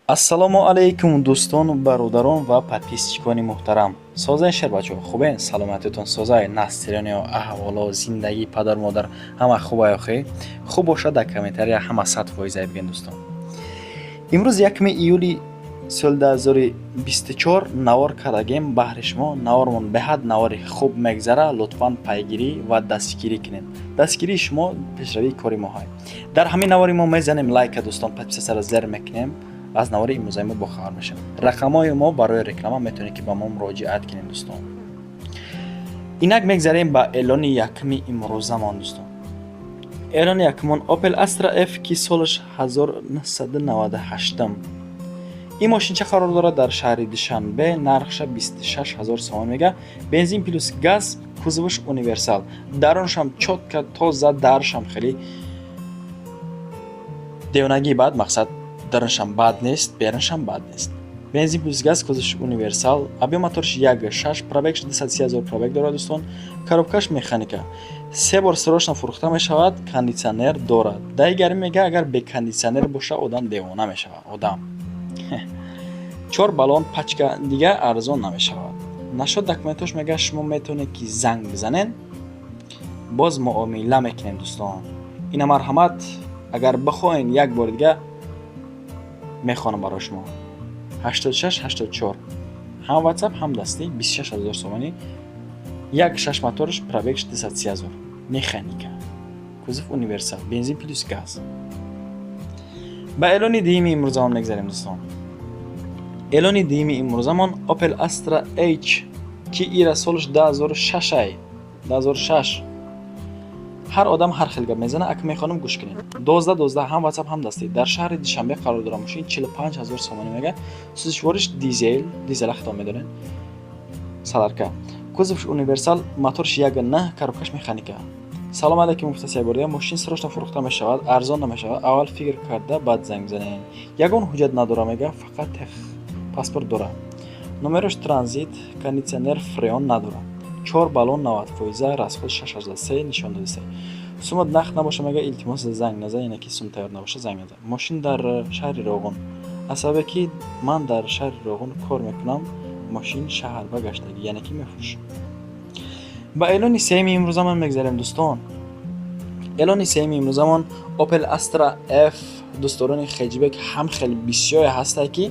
Ассалому алайкум, дӯстон, бародарон ва подписчикони муҳтарам. Созаи, шербачо, хубен? Саломатитон созай? Настроение, аҳволо, зиндагӣ, падару модар ҳама хубай? Охи хуб бошад, дар комментария ҳама 100% бигӯен. Дӯстон, имрӯз 1 июли соли 2024 навор кардагем баҳри шумо. Навормон беҳад навори хуб мегзара. Лутфан пайгирӣ ва дастгирӣ кунед. Дастгирии шумо пешравии кори моҳай. Дар ҳамин навори мо мезанем лайка, дӯстон, подписаться ра зер мекунем, аз навори имрӯзаи мо бохабар мешавем. Рақамҳои мо барои реклама, метавонед, ки ба мо муроҷиат кунед. Дӯстон, инак мегзарем ба эълони якуми имрӯзамон. Дӯстон, эълони якумон Opel Astra F, ки солаш 1998. Ин мошинча қарор дорад дар шаҳри Душанбе. Нархша 26 000 сомон мега. Бензин плюс газ, кузоваш универсал, даруншам чётко, тоза, даршам хеле девонагӣ бад. Мақсад, даруншам бад нест, беруншам бад нест. Бензин плюс газ, кузоваш универсал, объём моторш 1,6, пробегш 230 000 пробег дорад. Дӯстон, коробкаш механика, се бор срочно фурӯхта мешавад. Кондитсионер дорад. Даи гармӣ мега, агар бе кондитсионер боша, одам девона мешавад одам. Чор баллон, пачка дига арзон намешавад. Нашод документош мега, шумо метавонед, ки занг бизанед, боз муомила мекунем. Дӯстон, ина марҳамат, агар бихоҳед, як бори дига мехонам барои шумо: 86 84, ҳам WhatsApp, ҳам дастӣ. 26 ҳазор сомонӣ, 1,6 моторш, пробегш 230 ҳазор, механика, кузов универсал, бензин плюс газ. Ба эълони дуюми имрӯзамон мегзарем. Дӯстон, эълони дуюми имрӯзамон Opel Astra H, ки ира солаш 2006 ай, 2006. Ҳар одам ҳар хел гап мезана, ака мехонам, гӯш кунед. 12 12, ҳам WhatsApp, ҳам дастӣ. Дар шаҳри Душанбе қарор дорад мошин. 45 000 сомонӣ мега. Сӯзишвориш дизел, дизела хитоб медонед, солярка, кузовш универсал, моторш 1,9, коробкаш механика. Салом алейкум, гуфтаст як бор дига. Мошин срочно фурӯхта мешавад, арзон намешавад. Аввал фикр карда, баъд занг бизанед. Ягон ҳуҷҷат надора мега, фақат техпаспорт дорад, номерош транзит, кондитсионер, фреон надорад, чор баллон 90 фоиза, расход 6,3 нишон додиста. Сумат нақд набоша мега, илтимос, занг назан, яъне ки сум тайёр набоша, занг назан. Мошин дар шаҳри Роғун. Аз сабабе ки ман дар шаҳри Роғун кор мекунам, мошин шаҳрба гаштагӣ, яъне ки мефурӯшам. Ба эълони сеюми имрӯзамон мегзарем. Дӯстон, эълони сеюми имрӯзамон Opel Astra F. Дӯстдорони хеҷбек ҳам хеле бисёре ҳастанд, ки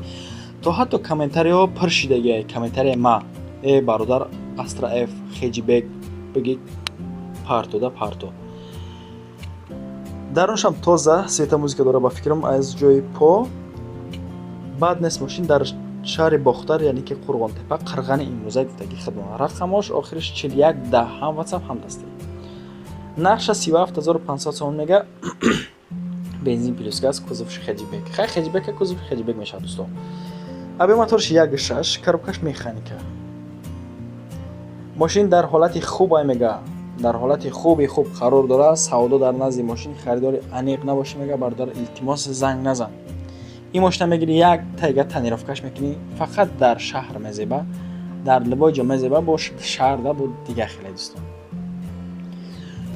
то ҳатто комментариҳо пур шидагиа. Комментарияи ма: «Э, бародар, Astra F хеҷбек бигӣ, партода парто». Даруншам тоза, светомузыка дора, ба фикрам, аз ҷои по бад нест. Мошин дар шаҳри Бохтар, яъне ки Қурғонтепа, қирғани имрӯза гуфтагӣ хидмат. Рақамош охириш 41 10, ҳам WhatsApp, ҳам дастӣ. Нархша 37 500 сомон мега. Бензин плюс газ, кузовш хеҷбек. Хай, хеҷбека, кузов хеҷбек мешавад. Дӯстон, объём моторш 1,6, коробкаш механика. Мошин дар ҳолати хуб ай мега, дар ҳолати хуби хуб қарор дорад. Савдо дар назди мошин. Харидори аниқ набошӣ мега, бародар, илтимос, занг назан. Ин мошина мегири, як тайга тонировкаш мекунӣ, фақат дар шаҳр мезеба, дар любой ҷо мезеба, бо шаҳрда бо дига хеле. Дӯстон,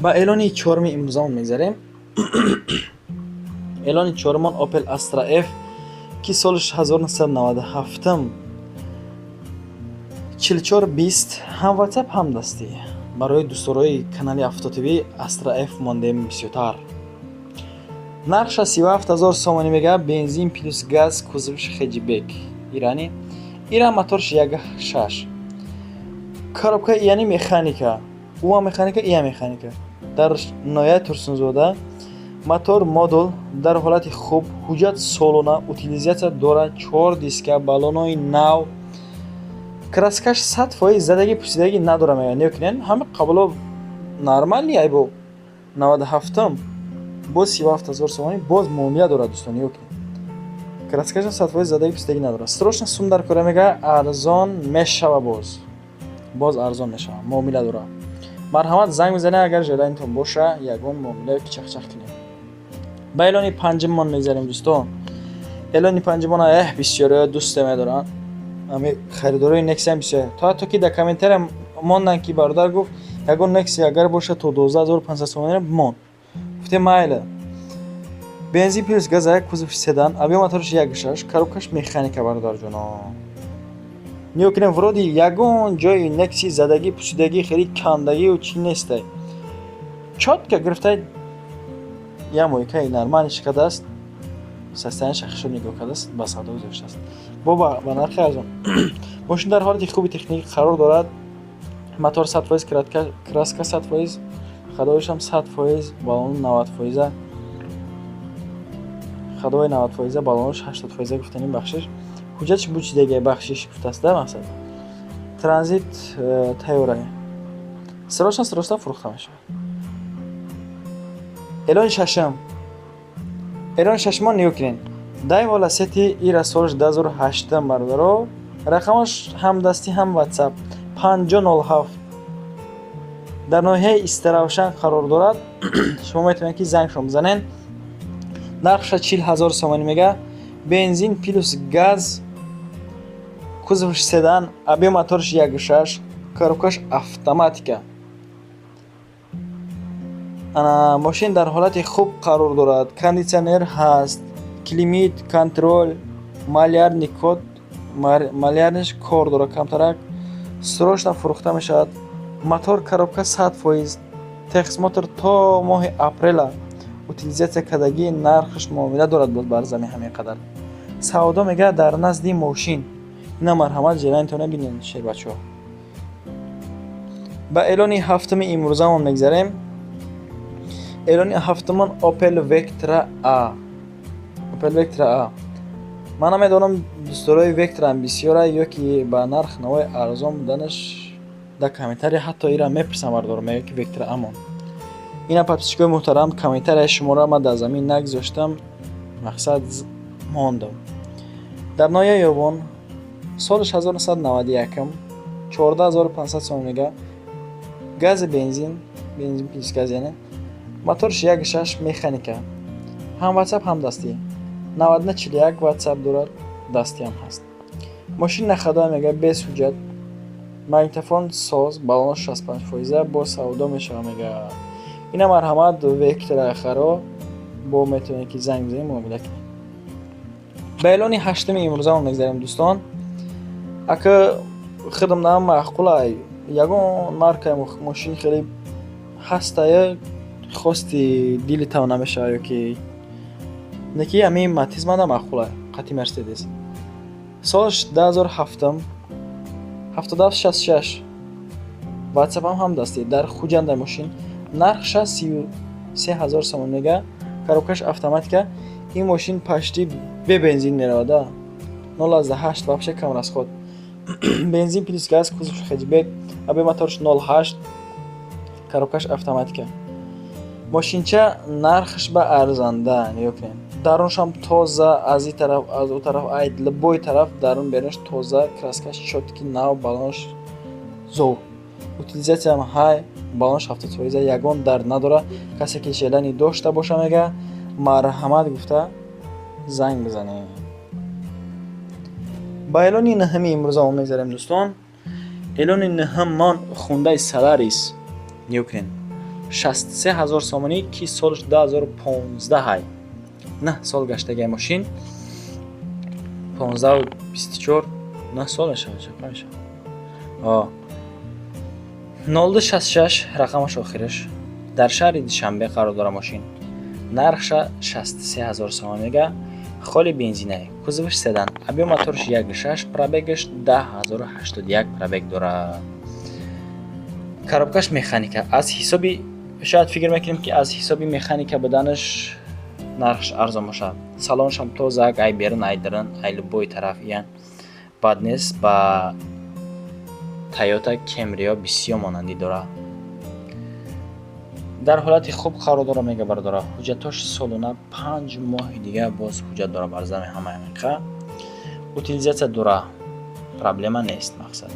ба эълони чоруми имрӯзамон мегзарем. Эълони чорумон Opel Astra F, ки соли 1997, 44 20, ҳам WhatsApp, ҳам дастӣ. Барои дӯстдорои канали Авто ТВ Astra F мондем бисёртар. Нархша 37 000 сомонӣ мега. Бензин плюс газ, кузовш хеҷбек, ирани ира моторш 1,6, коробка яъне механика, уа механика, ия механика. Дар ноҳияи Турсунзода. Мотор модул дар ҳолати хуб, ҳуҷҷат солона, утилизация дорад, чор диска, баллонои нав, краскаш 100%, задагӣ пӯсидагӣ надора мега. Нигоҳ кунед, ҳама қабло нормальный айбо. 97-м, боз 37 000 сомонӣ, боз муомила дорад. Дӯстон, нигоҳ кунед, краскаша 100%, задагӣ пӯсидагӣ надорад. Срочно сум дар кора мега, арзон мешава, боз арзон мешава, муомила дорад. Марҳамат, занг мезанед, агар желаниятон боша, ягон муомилае ки чахчах кунем. Ба эълони панҷуммон мегзарем. Дӯстон, эълони панҷуммон бисёриҳо дӯсте медоранд. Ами харидорои Нексиям бисёр, то ҳатто ки дар комментария монданд, ки бародар гуфт, ягон Нексия агар боша, то 12 500 сомонӣ мон. Гуфтем, майла. Бензин плюс газ, як кузов седан, объем мотораш 1,6, коробкаш механика. Бародарҷоно, нигоҳ кунем, вроде ягон ҷои некси задагӣ, пусидагӣ, хеле кандагию чӣ нестай. Чётко гирифтай, як мойкаи нормальный кардааст, состоянияша хушо нигоҳ кардааст, ба савдо гузоштааст бо ба нархи арзон. Мошин дар ҳолати хуби техникӣ қарор дорад. Мотор 100%, краска 100%, ходовойшам 100%, балону 90 фоиза, ходовой 90 фоиза, балонош 80 фоиза гуфтаним. Бахшиш, ҳуҷҷатш бучидагия, бахшиш гуфтааст да. Мақсад, транзит тайёрае, срочно, срочно фурӯхта мешавад. Эълони шашум. Эълони шашумо нигоҳ кунед. Дайва Ласети, ира солш 2008, бародаро. Рақамаш ҳам дастӣ, ҳам Ватсап 5007, дар ноҳияи Истаравшан қарор дорад. Шумо метавонед, ки зангшон бизанед. Нархша 40 000 сомонӣ мега. Бензин плюс газ, кузовш седан, объем моторш 1,6, коробкаш автоматика. Ана, мошин дар ҳолати хуб қарор дорад, кондитсионер ҳаст, климат контроль, малярный код, малярныйш кор дорад камтарак. Срочно фурӯхта мешавад. Мотор, коробка 100%, техосмотр то моҳи апрела утилизация кардагӣ. Нархаш муомила дорад боз бар зами ҳамин қадар савдо мегардад дар назди мошин. Ина, марҳамат, ҷеланитона бинед, шербачаҳо. Ба эълони ҳафтуми имрӯзамон мегзарем. Эълони ҳафтумон Opel Vectra A. Opel Vectra A. Ман намедонам, дӯстдорои Вектраам бисёра ё ки ба нарх навои арзон буданаш. Дар комментария ҳатто ира мепурсам, бардорам, мегӯям, ки Вектра амон. Ина, подписчикои муҳтарам, комментарияи шуморо ман дар замин нагузоштам, мақсад, мондам. Дар ноҳияи Ёвон, соли 1991, 14 500 сомон мега. Гази бензин, бензин плюс газ, яъне моторш 1,6, механика. Ҳам Ватсап, ҳам дастӣ 9941 Ватсап дорад, дастиам ҳаст. Мошин на ходовая мега, без ҳуҷҷат, магнитофон соз, баллон 65 фоиза, бо савдо мешава мега. Ина, марҳамат, Вектора харо, бо метавонед, ки занг бизанед, муомила кунед. Ба эълони ҳаштуми имрӯзамон мегзарем, дӯстон. Ака, худам нам маъқулай, ягон маркаи мошини хеле ҳастая, хости дилитав намешавад ё ки неки. Ҳамин Матиз мана маъқулай, қати Мерседес. Солаш 2007, 7766 Ватсапам ҳам дастӣ. Дар Хуҷанда мошин, нархша 33 000 сомон мега. Коробкаш автоматика. Ин мошин почти бе бензин меравада, 0,8, вообще кам расход. Бензин плюс газ, кузов хэтчбек, объем моторш 0,8, коробкаш автоматика. Мошинча нархаш ба арзанда. Нигоҳ кунед, даруншам тоза, аз ин тараф, аз ӯ тараф, ай любой тараф, дарун берунаш тоза, краскаш чёткий, нав, баллонаш зов, утилизатсиям ҳай, баллонаш 70%, ягон дард надорад. Касе ки желание дошта боша, мега, марҳамат гуфта занг бизанед. Ба эълони нӯҳуми имрӯза мегзарем, дӯстон. Эълони нӯҳуммон Хундай Солярис. Нигоҳ кунед, 63 000 сомонӣ, ки солаш 2015 ҳай, 9 сол гаштагиай мошин. 15, 24, 9 сол мешавад, чака мешавад. 0266 рақамаш охираш. Дар шаҳри Душанбе қарор дорад мошин. Нархша 63 000 сомон мега. Холи бензинае, кузоваш седан, объем моторш 1,6, пробегаш 10 081 пробег дорад, коробкаш механика. Аз ҳисоби, шояд фикр мекунем, ки аз ҳисоби механика буданаш нархш арзон бошад. Салоншам тозак, ай берун, ай дарун, ай любой тараф иян бад нест. Ба Тойота Кемрио бисёр монандӣ дорад. Дар ҳолати хуб қарор дорад мега, бардора. Ҳуҷҷатош солона, 5 моҳи дигар боз ҳуҷҷат дора. Бар зами ҳамаи ҳамиқа утилизатсия дора, проблема нест. Мақсад,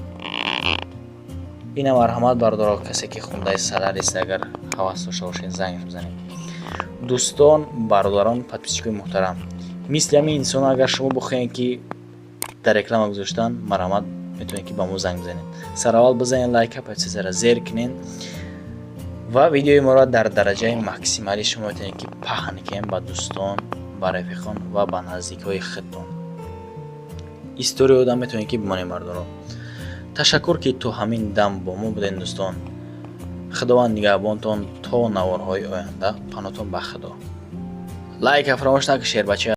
ина, марҳамат, бардоро. Касе ки Хундаи Солярис агар ҳавас дошта бошед, занг бизанед. Дӯстон, бародарон, подписчикои муҳтарам, мисли ҳамин инсон, агар шумо бихоҳед, ки дар реклама гузоштан, марҳамат, метавонед, ки ба мо занг бизанед. Сараввал бизанед лайка, подписатсияра зер кунед. Ва видеои моро дар дараҷаи максималӣ шумо метавонед, ки паҳн кунед ба дӯстон, ба рафиқон ва ба наздикҳои худтон. История одам метавонед, ки бимонед. Мардоро ташаккур, ки то ҳамин дам бо мо будед. Дӯстон, Худованд нигаҳбонтон то наворҳои оянда. Паноҳтон ба Худо. Лайка фаромӯш накунед, шербача.